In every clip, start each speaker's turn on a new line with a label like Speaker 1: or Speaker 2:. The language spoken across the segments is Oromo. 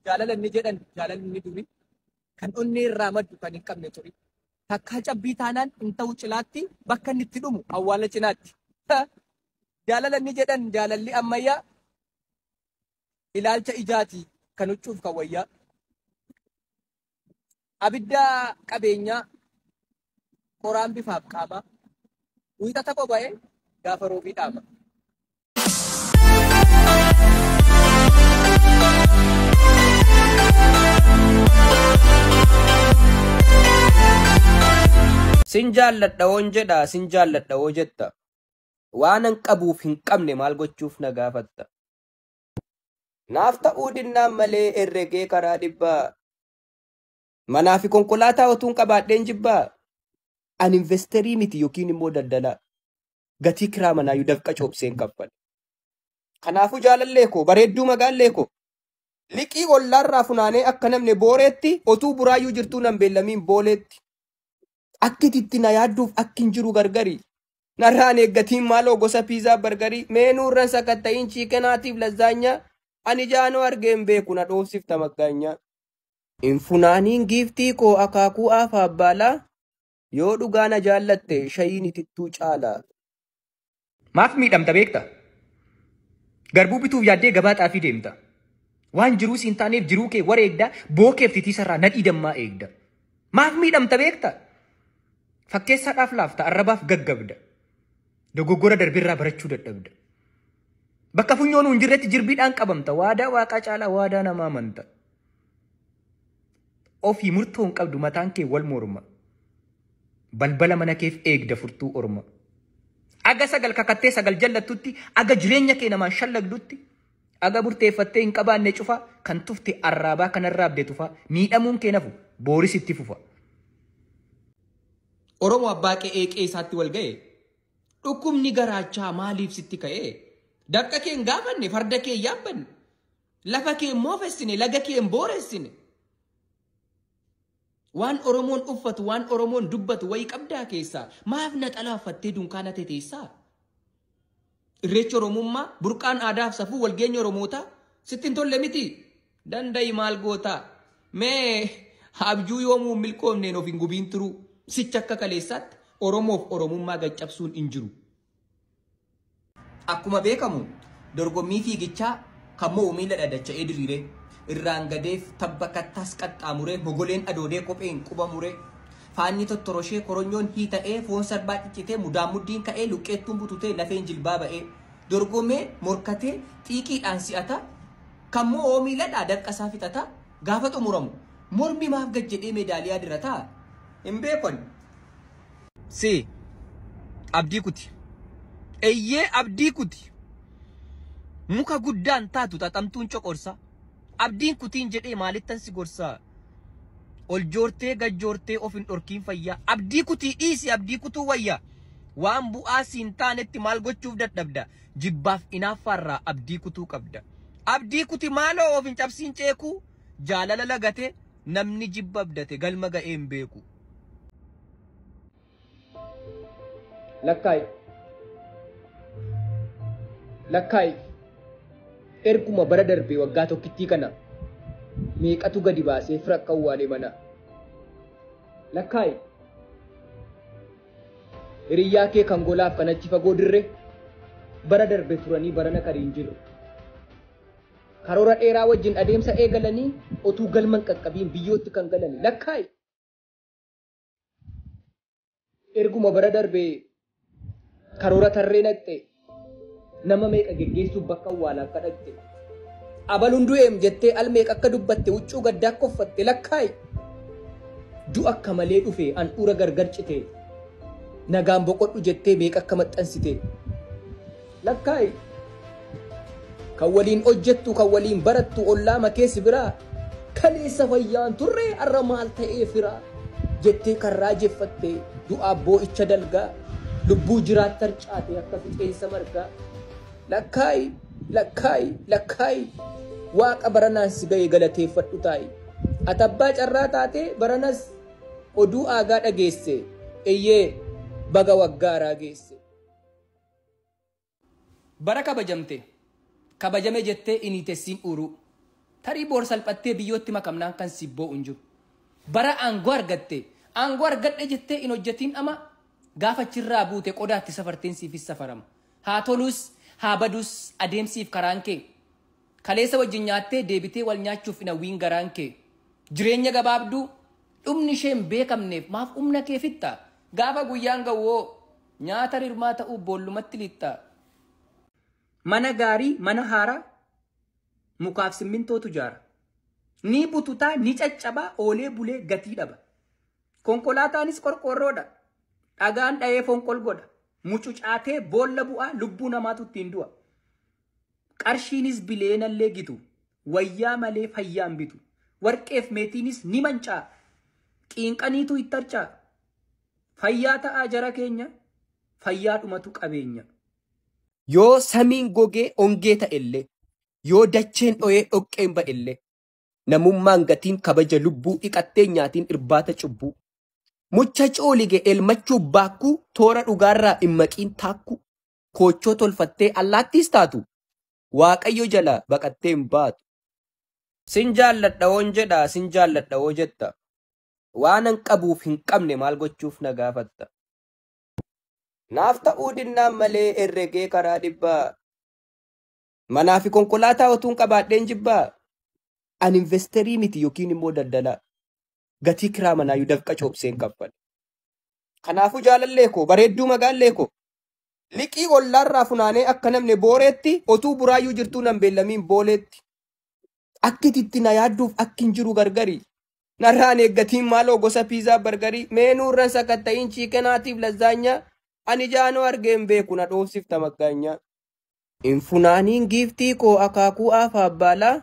Speaker 1: Jaalala inni jedhan jaalalli inni duri kan onnee irraa maddu kan hin qabne turi. Takkaa cabbii taanaan hin ta'u cilaatti bakka inni itti dhumu awwaala cinaatti. Jaalala inni jedhan jaalalli ammayyaa ilaalcha ijaati kan huccuuf kan wayyaa. Abidda qabeenyaa qoraan bifaaf qaamaa wiixata boba'ee gaafa roobii dhaama.
Speaker 2: Sin jaalladha woon jedha, sin jaalladha woo jetta. Waanan qabuuf hin qabne maal gochuuf na gaafatta. Naaf ta'uu dinnaan malee herregee karaa dhibbaa. Manaa fi konkolaataa otuun qabaadheen jibbaa. Ani investerii miti yookiin immoo daldalaa. Gatii kiraa manaayyuu dafqa coobseen kaffale. Kanaafuu jaalallee koo bareedduu magaallee koo liqii ollaarraa funaanee akka namni booreetti otuu buraayyuu jirtuu nan beellamiin booleetti. Akki itti na yaadduuf akki hin jiru gargari. Narraan eeggatiin maaloo gosa piizaa bargarii meenuu irran sakatta'iin chiikenaatiif lazzaanyaa ani jaanoo argee hin beeku na dhoofsifta maggaanyaa. Hin funaaniin giiftii koo akaakuu aafa abbaalaa yoo dhugaa na jaallatte shayiin itittuu caala.
Speaker 3: Maaf miidhamta beekta? Garbuu bituuf yaaddee gabaa xaafii deemta. Waan jiruu siin taaneef jiruu kee wareegda bookeef titiisarraa nadhii dammaa eegda. Maaf miidhamta beekta? Fakkeessaadhaaf laafta arrabaaf gaggabda. Dogoggora darbirraa barachuu dadhabda. Bakka funyoon hin jirretti jirbiidhaan qabamta. Waadaa waaqaa caalaa waadaa namaa amanta. Ofii murtoo hin qabdu mataan kee wal morma. Balbala mana keef eegda furtuu orma. Aga sagal kakattee sagal jallattutti, aga jireenya kee namaan shallagdutti, aga murteeffattee hin qabaanne cufa, kan tufte arraabaa kan arraabde tufa, miidhamuun kee nafu booris itti fufa.
Speaker 2: Oromoo abbaa qe'ee qe'ee isaatti wal ga'e. Dhukkubni garaachaa maaliif sitti ka'e? Dafqa kee hin gaafanne, farda kee hin yaabbanne, lafa kee hin moofessine, laga kee hin booressine. Waan Oromoon uffatu, waan Oromoon dubbatu wayii qabdaa keessaa maaf naxalaa uffattee dunkaana teteessaa? Irreechi Oromummaa, burqaan aadaaf safuu walgeenya Oromootaa sitti hin tolle miti. Danda'i maal gootaa? Mee abjuu yoomuu hin milkoomneen of hin gubiin turuu. Sicha akka kaleessaatti Oromoof Oromummaa gaccabsuun hin jiru. Akkuma beekamu dorgommii fiigichaa kan mo'u miila dhadacha'ee diriiree irraan gadeef tabba kattaas qaxxaamuree mogoleen adoodee kopheen quba muree faanni tottoroshee koronyoon hiita'ee foon sarbaa ciccitee mudaan muddiin ka'ee luqqeettuun bututee lafeen jilbaa ba'ee dorgomee morkatee xiiqiidhaan si'ata kan mo'oo miiladhaa dafqasaa fixata gaafa xumuramu mormi maaf gad jedhee meedaaliyaa dirataa hin beekon. Si abdii kuti. Eeyyee abdii kuti. Muka guddaan taatu xaxamtuun coqorsa. Abdiin kutiin jedhee maalittan si gorsaa? Ol joortee gad joortee of hin dhorkiin fayyaa. Abdii kutii dhiisi abdii kutuu wayyaa. Waan bu'aa siin taanetti maal gochuuf dadhabda? Jibbaaf inaaffaarraa abdii kutuu qabda. Abdii kuti maaloo of hin cabsiin ceekuu? Jaalala lagate namni jibba abdate galma ga'ee hin beeku.
Speaker 1: Lakkaa'i. Lakkaa'i. Erguma bara darbee waggaa tokkittii kana meeqatu gadi baasee fira akka awwaalee mana. Lakkaa'i. Hiriyyaa kee kan golaaf kan achi fagoo dirre bara darbe turanii barana kan hin jirre. Karoora dheeraa wajjin adeemsa eegalanii otuu galma hin qaqqabiin biyyootti kan galani. Lakkaa'i. Erguma bara darbee karoora tarree naqxe nama meeqa geggeessuuf bakka awwaalaa akka dhaqxe. Abaluun du'eem jettee al meeqa akka dubbatte huccuu gaddaa akka uffatte lakkaa'i. Du'a akka malee dhufe handhuura gargar cite nagaan boqodhu jettee meeqa akka maxxansite lakkaa'i. Kan waliin hojjettu kan waliin barattu ollaa makeessi biraa kaleessa fayyaan turre har'a maal ta'ee firaa jettee kan raajeffatte du'aa boo'icha dalgaa lubbuu jiraattar caate akka fixeensa margaa. Lakkaa'i lakkaa'i lakkaa'i waaqa baranaan si ga'e galateeffadhu taa'i. Ati abbaa carraa taatee baranas oduu aagaa dhageesse eeyyee baga waggaaraa geesse.
Speaker 2: Bara kabajamte kabajame jettee inni teessiin uuruu. Tarii boor salphattee biyyootti makamnaan kan si boo'u hin jiru. Bara aangoo argatte aangoo argadhe jettee hin hojjetiin ama gaafa achirraa buute qodaatti safarteen siifis safarama. Haa tolus haa badus adeemsiif karaan kee. Kaleessa wajjin nyaattee deebitee wal nyaachuuf hin hawwiin garaan kee. Jireenya gabaabduu dhumni ishee hin beekamneef maaf humna kee fixxa? Gaafa guyyaan gawwoo nyaata rirmaa ta'uu boollumatti lixxa. Mana gaarii mana haaraa mukaaf simmintootu ijaara. Ni bututaa ni caccabaa oolee bulee gatii dhaba. Konkolaataanis qorqoorroodha. Dhagaan dha'ee fonqol godha. Mucucaatee boolla bu'aa lubbuu namaatu ittiin du'a. Qarshiinis bileenallee gitu. Wayyaa malee fayyaan bitu. Warqeef meetiinis ni manca'a. Qiinqaniitu itti harca'a. Fayyaa ta'aa jara keenya. Fayyaa dhumatu qabeenya. Yoo samiin gogee ongee ta'ellee, yoo dacheen dho'ee dhoqqeen ba'ellee, namummaan gatiin kabaja lubbuu dhiqattee nyaatiin irbaata cubbuu. Mucha coolige elmachuu baakkuu toora dhugaarraa hin maqiin taakkuu. Koochoo tolfattee allaattiis taatu. Waaqayyo jala baqattee hin baatu. Sin jaalladha hoon jedhaa sin jaalladha hoo jetta. Waanan qabuuf hin qabne maal gochuuf na gaafatta. Naaf ta'uu dinnaan malee herregee karaa dhibbaa. Manaa fi konkolaataa otuun qabaadheen jibbaa. Ani investerii miti yookiin immoo daldalaa. Gatii kiraa manaayyuu dafqa coobseen kaffala. Kanaafuu jaalallee koo bareedduu magaallee koo liqii ollaarraa funaanee akka namni booreetti otuu buraayyuu jirtuu nan beellamiin booleetti. Akki itti na yaadduuf akki hin jiru gargari. Narraan eeggatiin maaloo gosa piizaa bargarii meenuu irran sakatta'iin chiikenaatiif lazzaanyaa ani jaanoo argeen beeku na dhoofsifta maggaanyaa. Hin funaaniin giiftii koo akaakuu aafa abbaalaa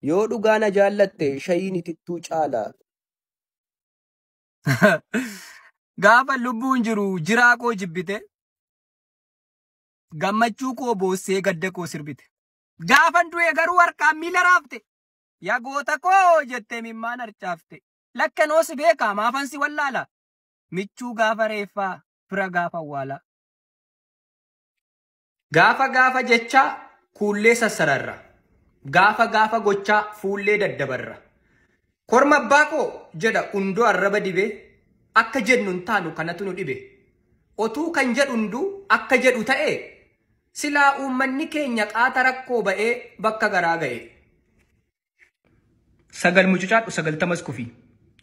Speaker 2: yoo dhugaa na jaallatte shayiin itittuu caalaa. Gaafa lubbuun jiru jiraa koo jibbite gammachuu koo boossee gadda koo sirbite. Gaafan du'e garuu harkaan miila raafte. Yaa goota koo jettee mimmaan harcaafte. Lakkanoo si beekaa maafan si wallaala. Michuu gaafa reeffaa fira gaafa awwaalaa. Gaafa gaafa jechaa kuullee sassararra. Gaafa gaafa gochaa fuullee daddabarra. Korma abbaa koo jedha hundoo arraba dibee akka jennu hin taanu kanatu nu dhibe. Otuu kan jedhu hunduu akka jedhu ta'e silaa uummanni keenya qaata rakkoo ba'ee bakka garaa ga'e. Sagal mucucaadhu 90 kufi.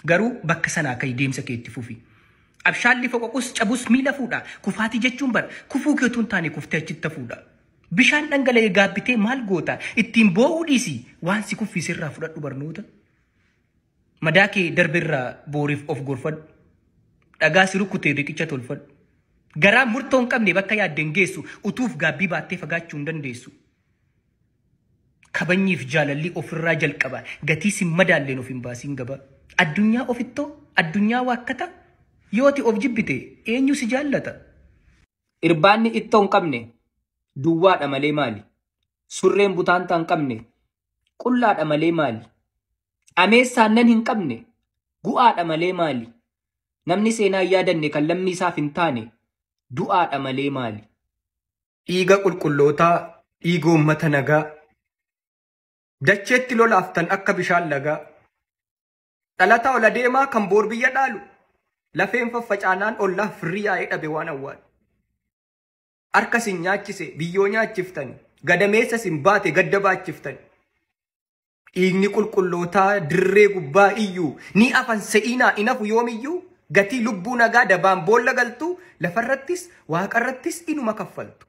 Speaker 2: Garuu bakka sanaa ka'i deemsa keetti fufi. Abshaalli foqoqus cabus miila fuudha. Kufaatii jechuun bara kufuu kee utuu hin taane kuftee achitti hafuudha. Bishaan dhangala'ee gaabbitee maal goota? Ittiin boo'uu dhiisi waan si kuffisirraa fudhadhu barnoota. Madaa kee darbirraa booriif of gorfadhu. Dhagaa si rukutee riqicha tolfadhu. Garaa murtoo hin qabne bakka yaadde hin geessu utuuf gaabbii baattee fagaachuu hin dandeessu. Kabajniif jaalalli ofirraa jalqaba. Gatii si madaalleen of hin baasiin gaba. Addunyaa ofittoo, addunyaa waakkata. Yooti of jibbite eenyu si jaallata? Irbaanni ittoo hin qabne duwwaadha malee maali? Surreen butaantaa hin qabne qullaadha malee maali? Ameessa aannan hin qabne gu'aadha malee maali? Namni seenaa hin yaadanne kan lammii isaaf hin taane du'aadha malee maali? Dhiiga qulqullootaa, dhiiga uummata nagaa. Dacheetti lolaaftan akka bishaan lagaa. Dhalataa ol adeemaa kan boor biyya dhaalu. Lafeen faffacaanaan ollaa firrii yaa'ee dhabe waan awwaalu. Harka sin nyaachise biyyoo nyaachiftani. Gadameessa sin baate gadda baachiftani. Dhiigni qulqullootaa dirree gubbaa iyyuu ni afan se'inaa in hafu yoomiyyuu gatii lubbuu nagaa dabaan boolla galtu lafarrattis waaqarrattis inuma kaffaltu.